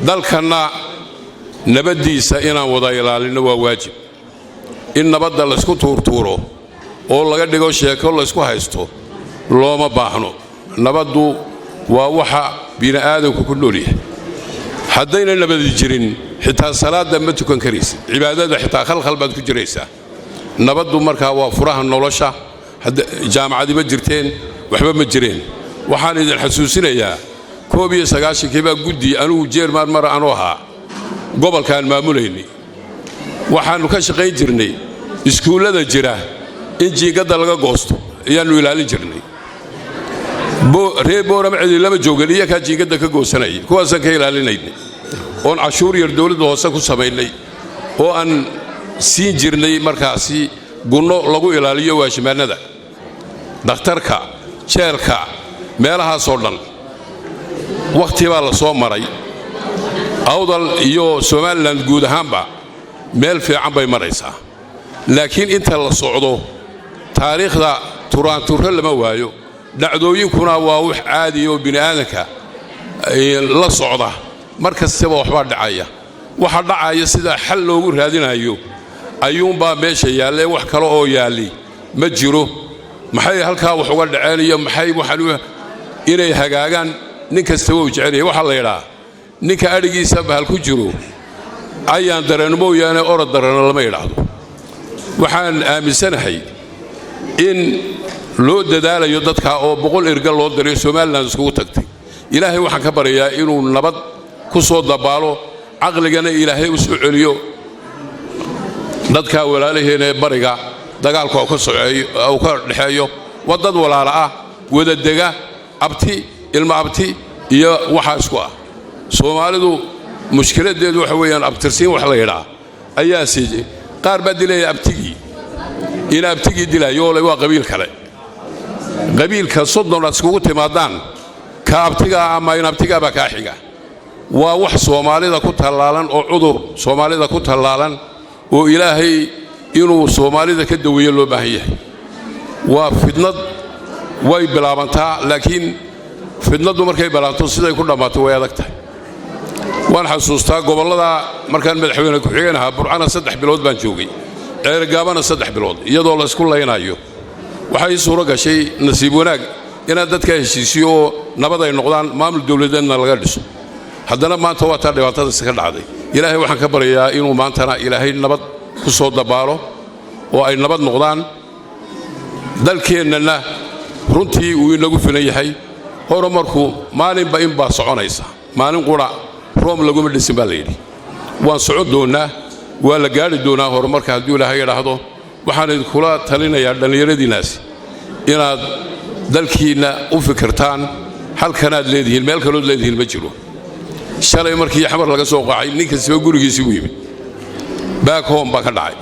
Dalkanna nabaddiisa inaan wada ilaalinno waa waajib. In nabadda laysku tuurtuuro oo laga dhigo sheeko laysku haysto looma baahno. Nabaddu waa waxa bini'aadamku ku nool yahay. Haddayna nabadi jirin, xitaa salaadda ma tukan karaysid, cibaadada xitaa khalkhal baad ku jiraysaa. Nabaddu markaa waa furaha nolosha. Jaamacadi ma jirteen, waxba ma jireen. Waxaan idin xasuusinayaa, 91-kii baa guddi anugu chairman mar anu ahaa gobolkaan maamulaynay. Waxaannu ka shaqayn jirnay iskuullada jira in jiingadda laga goosto ayaannu ilaalin jirnay. Reer Boorama cidi lama joogan, iyakaa jiingadda ka goosanayay. Kuwaasaan ka ilaalinaynay oon cashuur yar dowladda hoose ku samaynay oo aan siin jirnay markaasi gunno lagu ilaaliyo waashimaannada, dhakhtarka, jeelka, meelahaasoo dhan. Wakhti baa la soo maray. Awdal iyo Somaliland guud ahaanba meel fiican bay maraysaa, laakiin inta la socdo taariikhda turaanturro lama waayo. Dhacdooyinkuna waa wax caadiya oo bini'aadanka la socda. Mar kastaba waxbaa dhacaya. Waxa dhacaya sida xal loogu raadinayo ayuunbaa meesha yaallee, wax kale oo yaalli ma jiro. Maxay halkaa wax uga dhaceen iyo maxay waxaan inay hagaagaan, nin kastaba uu jecelyahay. Waxaa la yidhaa, ninka adhigiisa bahal ku jiro ayaan dareeno mooyaane, orod dareeno lama yidhaahdo. Waxaan aaminsanahay in loo dadaalayo dadka oo 100 erga loo dirayo Somaliland iskugu tagtay. Ilaahay waxaan ka baryayaa inuu nabad ku soo dabaalo, caqligana Ilaahay u soo celiyo dadka walaalaheena ee bariga dagaalku uu ka dhexeeyo. Waa dad walaala ah, wadadega, abti, ilma abti iyo waxaa isku ah. Soomaalidu mushkiladdeedu waxa weeyaan abtirsiin wax la yidhaa ayaa siijay. Qaar baa dilaya abtigii, ina abtigii dilaayo ole waa qabiil kale. Qabiilka 30 aad iskugu timaadaan, ka abtigaa ama inabtigaa baa kaa xiga. Waa wax Soomaalida ku tallaalan oo cudur Soomaalida ku tallaalan oo Ilaahay inuu Soomaalida ka daweeyo loo baahan yahay. Waa fidnad, way bilaabantaa, laakiin fidnaddu markay bilaabto siday ku dhammaato way adag tahay. Waan xasuustaa gobollada markaan madaxweyne ku-xigeen ahaa, Burcana 3 bilood baan joogay, Ceerigaabana 3 bilood, iyadoo laysku laynayo. Waxaa ii suuro gashay, nasiib wanaag, inaan dadka heshiisiyo oo nabad ay noqdaan, maamul dowladeedna laga dhiso. Haddana maanta waa taa dhibaatadaasi ka dhacday. Ilaahay waxaan ka baryayaa inuu maantana Ilaahay nabad ku soo dabaalo oo ay nabad noqdaan. Dalkeennana runtii uu inagu filan yahay. Horumarku maalinba inbaa soconaysa, maalin qura Room laguma dhisin baa la yidhi. Waan socon doonnaa, waa la gaadhi doonaa horumarka hadduu Ilaahay idhaahdo. Waxaan idinkula talinayaa dhallinyaradiinnaasi inaad dalkiinna u fikirtaan. Halkanaad leedihiin, meel kalood leedihiin ma jiro. Shalay markii Xamar laga soo qaacay, nin kastaba gurigiisii buu yimid, back home baa ka dhacay.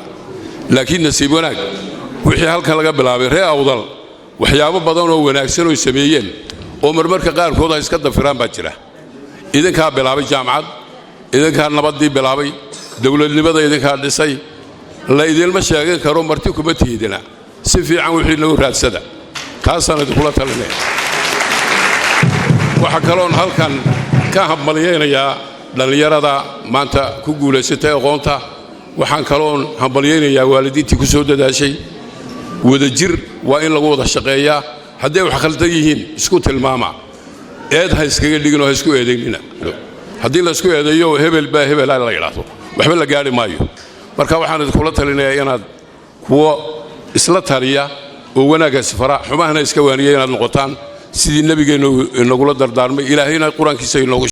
Laakiin nasiib wanaag, wixii halkan laga bilaabay, reer Awdal waxyaabo badan oo wanaagsan oy sameeyeen oo marmarka qaarkood ay iska dafiraan baa jira. Idinkaa bilaabay jaamacad, idinkaa nabaddii bilaabay, dowladnimada idinkaa dhisay. La idinma sheegan karo, marti kuma tiidina. Si fiican wixii noo raadsada, taasaan idinkula talinaya. Waxaa kaloon halkan ka hambalyaynayaa dhallinyarada maanta ku guulaysatay aqoonta. Waxaan kaloon hambalyaynayaa waalidiintii ku soo dadaashay. Wadajir waa in lagu wada shaqeeyaa. Hadday wax khaldan yihiin, isku tilmaama, eed ha iskaga dhigin oo ha isku eedaynina. Haddii la isku eedeeyo, hebel baa hebela la yidhaahdo, waxba la gaadhi maayo. Marka waxaan idinkula talinayaa inaad kuwo isla taliya oo wanaagga isfara, xumahana iska waaniya inaad noqotaan, sidii Nebigeennu inagula dardaarmay, Ilaahayna Qur-aankiisa inoogu